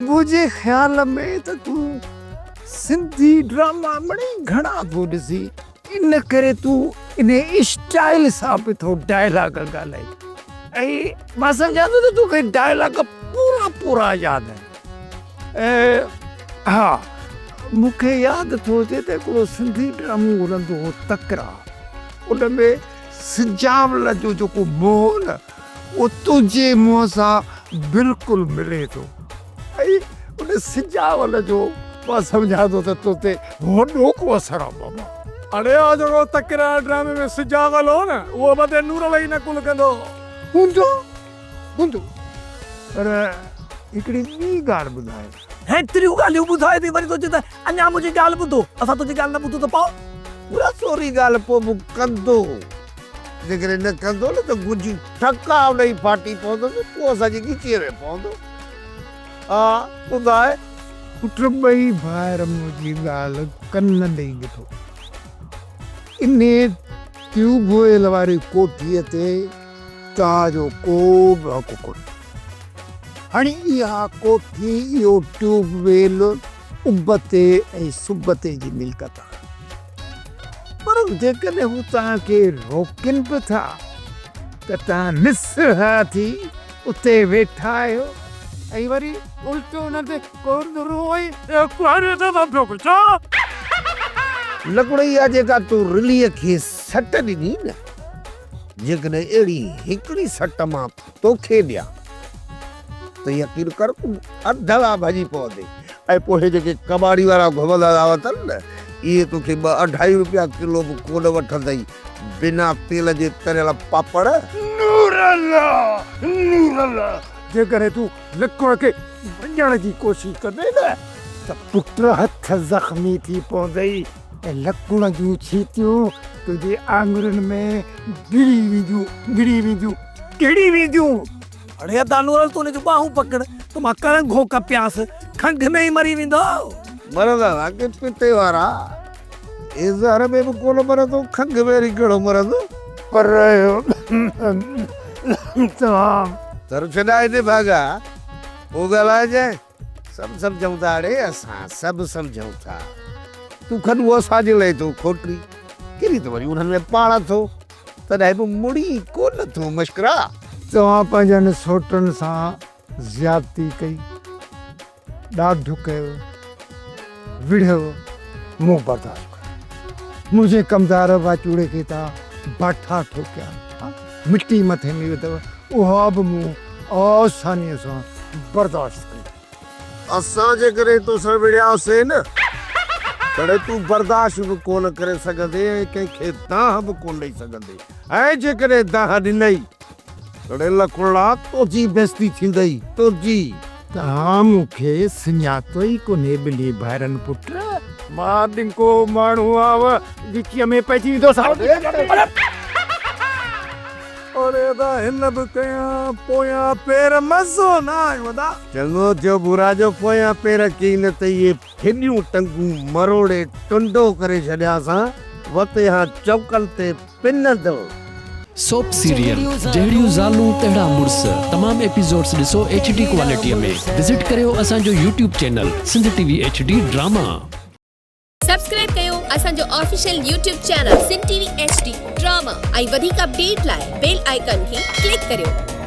منهنجي خيال ۾ ته تون سنڌي ڊراما مڙئي گهڻا ٿو ڏسين، ان ڪري تون انهي اسٽائيل سان به ٿو ڊائلاگ ڳالهائين ۽ مان سمجهان ٿو ته توکي ڊائلاگ پورا پورا ياد آهن. ۽ ها مون کي ياد ٿو اچي ته هڪڙو سنڌي ڊرامو هلندو هو تڪرار، ان ۾ سجاول جو جيڪو منهن هو نه اهو تنهنجي منهن سان بلڪل ملي ٿو ۽ ان سجاول جو مان سمجهان ٿو ته تو تي وڏو ڪو اثر آ بابا. اڙي اهو جيڪو تڪرار ڊرامي ۾ سجاول هو نه اهو مٿي نورل ئي نقل ڪندو هو. هوندو هوندو پر هڪڙي ٻي ڳالهه ٻڌاء. هيتريون ڳالهيون ٻڌائي ٿي وري ٿو چئين ته اڃا منهنجي ڳالهه ٻڌو. اسان تنهنجي ڳالهه نه ٻڌون ته پوء؟ پورا سوري ڳالهه پوء به ڪندو. جيڪڏهن نه ڪندو نه ته گجي ٺڪاء ڏئي ڦاٽي پوندس، پوء اسان جي ڳچيء ۾ پوندو. ها ٻڌاء. پٽ ٻئي ڀائر منهنجي ڳالهه ڪن ڏئي ٻڌو. انهيء ٽيوب ويل واري ڪوٺيء تي توهان جو ڪو به حق ڪونهي. هاڻي اها ڪوٺي، اهو ٽيوب ويل ابتي ۽ سبتي جي ملڪيت آهي. پر جيڪڏهن هو توهان کي روڪين به ٿا ته توهان نسها ٿي اتي ويٺا آهيو ۽ وري الٽو انهن تي ڪوندرو ۽ ڪهاڙيء سان ٿا پيو ڪڇو. لڪڙ اها جيڪا تو رليء کي سٽ ڏني نه، جيڪڏهن اهڙي هڪڙي سٽ مان توکي ڏيان ته يقين ڪر تون اڌ لا ڀڄي پوندين ۽ پوء هي جيڪي ڪٻاڙي وارا گهمندا ٿا وتن نه اهي توکي ٻه اڍائي روپيا ڪلو به ڪونه وٺندئي بنا تيل جي تريل پاپڙ. نور الله! نور الله! جيڪڏهن تون لڪڻ کي ڀڃڻ جي ڪوشش ڪندين نه ته پٽ هٿ زخمي ٿي پوندئي ۽ لڪڻ جون ڇيتيون تنهنجي آڱرين ۾ گهڙي وينديون، گهڙي وينديون، گهڙي وينديون. اڙي ادا نورل تون هن جون ٻانهون پڪڙ ته مان ڪرنگهو ڪپيانس، کنگهه ۾ ئي مري ويندو. مرندا ٿا ڪي پتي وارا، هي زهر ۾ به ڪونه مرندو، کنگهه ۾ وري ڪهڙو مرندو. پر توهان. تر ڇڏائي نڀاڳا، پوء ڳالهائجانء. سڀ سمجهون ٿا اڙي اسان سڀ سمجهون ٿا. تون کڏون اسان جي لئي ٿو کوٽي. ڪري ته وري انهن ۾ پاڻ ٿو. تڏهن به مڙي ڪونه ٿو مشڪرا. توهان پنهنجن سوٽن سان زيادتي ڪئي، ڏاڍ ڪيو، وڙهيو، مون برداشت ڪيو. منهنجي ڪمدار واچوڙي کي توهان باٺا ٺوڪيا، مٽي مٿي ۾ وڌو، اها به مون آسانيء سان برداشت ڪئي. اسان جيڪڏهن توسان وڙهياسين نه، تڏهن تون برداشت به ڪونه ڪري سگهندين ۽ ڪنهن کي دانهن به ڪونه ڏئي سگهندين ۽ جيڪڏهن دانهن ڏنئي، تڏهن لکڙا تنهنجي بيعزتي ٿيندئي، تنهنجي. توهان مون کي سڃاتو ئي ڪونهي ٻلي ڀائرن پٽ. مان ڏنگو ماڻهو آهيان، ڳچيء ۾ پئجي ويندوسانو. اڙي ادا هن به ڪيان پويان پير مزو نه آيو ادا. چڱو ٿيو ڀورا جو پويان پير ڪيئي نه ته اهي ڦڏيون ٽنگون مروڙي ٽنڊو ڪري ڇڏيانسان وتي هان چوڪن تي پنندو. سوپ سيريل جهڙيون زالون تهڙا مڙس تمام ايپيسوڊس ڏسو ايڇ ڊي ڪوالٽي ۾ وزٽ ڪريو اسان جو YouTube channel Sindh T V H D drama. Subscribe ڪيو اسان جو official YouTube channel Sindh T V H D drama ۽ وڌيڪ اپڊيٽ لاء بيل آئيڪان کي ڪلڪ ڪريو.